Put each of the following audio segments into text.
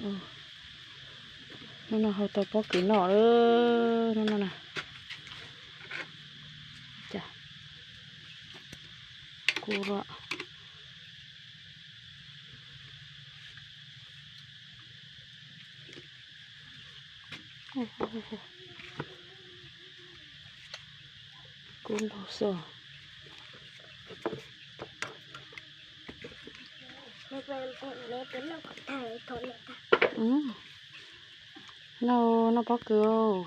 Hnub no hau tau pob kws noj, hnub no na. Cas kub, kub npaug xwb. Noj, noj pob kws.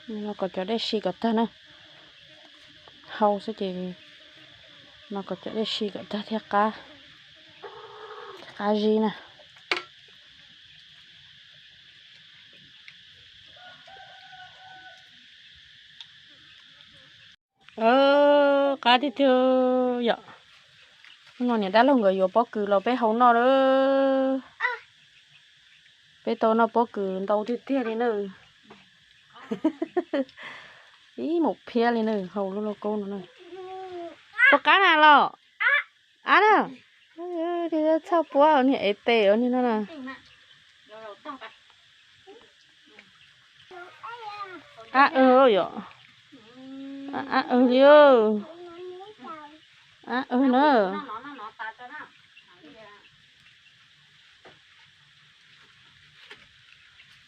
Los kom cov dej si kom tag na. Hau xwb ces los kom cov dej si kom tag thiaj qab, thiaj qab zib na. Qab tiag tiag yom. Hnub no niam dab laug nkawd yuav pob kws los peb hau noj lawm. Peb tau noj pob kws ntau tiag tiag li na. Ib mus phiab li na, hau lub lauj kaub no na. Puas qab na los? Ab na. Txhaj puab niag ev tes niag no na. Ab, yom. Ab, li. Ab na.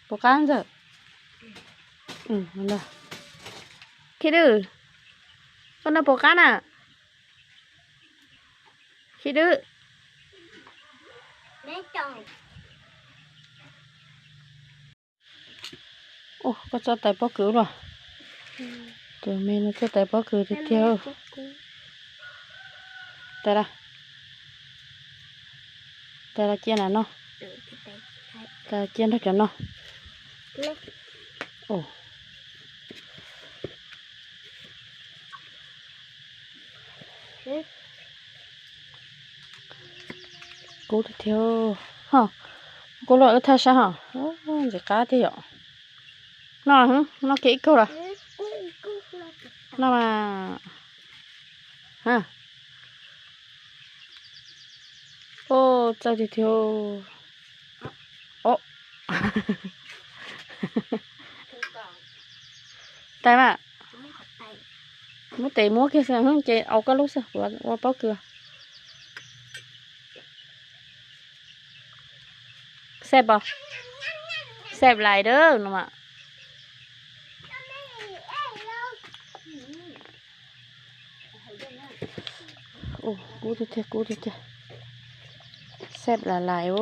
Puas qab ntxawm? Khib Dwb, koj noj puas qab na? Khib Dwb. Ua, koj txawj tais pob kws los? Tus me no txawj tais pob kws tiag tiag. Tais, tais los cia na no. Tais cia nrog cov no. Kub tiag tiag. Kub los wb thaij saib hos. Ntxim qab tiag yom. Noj, noj kiag ib kaug los? Noj mas. Ua, txawj tiag tiag. Tais mas. Muab tes muab kiag xwb ces au koj lub xwb, kuv ua pob kws. Xeb pom, xeb lais dawb no mas. Kub tiag tiag, kub tiag tiag. Xeb lais lais os.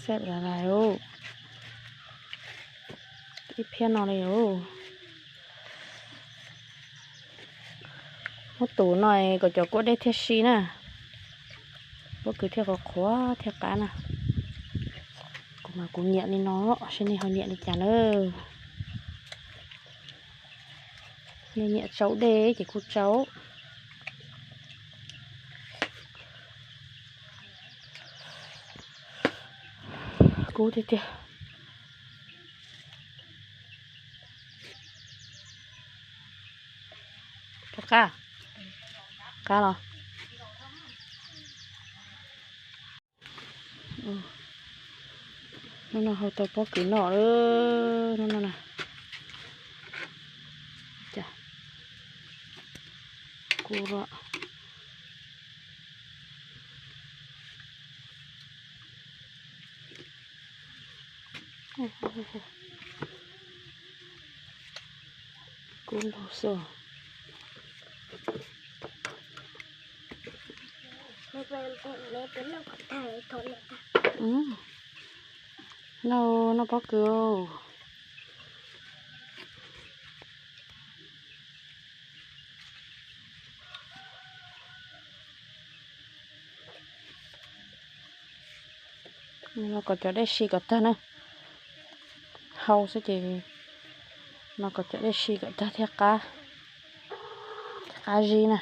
Xeb lais lais os. Ib phiab no li os. Muab tus no kom cov kua dej thiaj si na. Pob kws thiaj qhuav qhuav thiaj qab na. Kuv mas kuv nyiam li no, seb nej ho nyiam li cas na. Nej nyiam tsaub dej ces kuj tsaub. Kub tiag tiag. Qab, qab los? Hnub no hau tau pob kws noj lawm, hnub no na. Cas kub, kub npaug xwb. Noj, noj pob kws. Los kom cov dej si kom tag na. Hau xwb ces los kom cov dej si kom tag thiaj qab, thiaj qab zib na.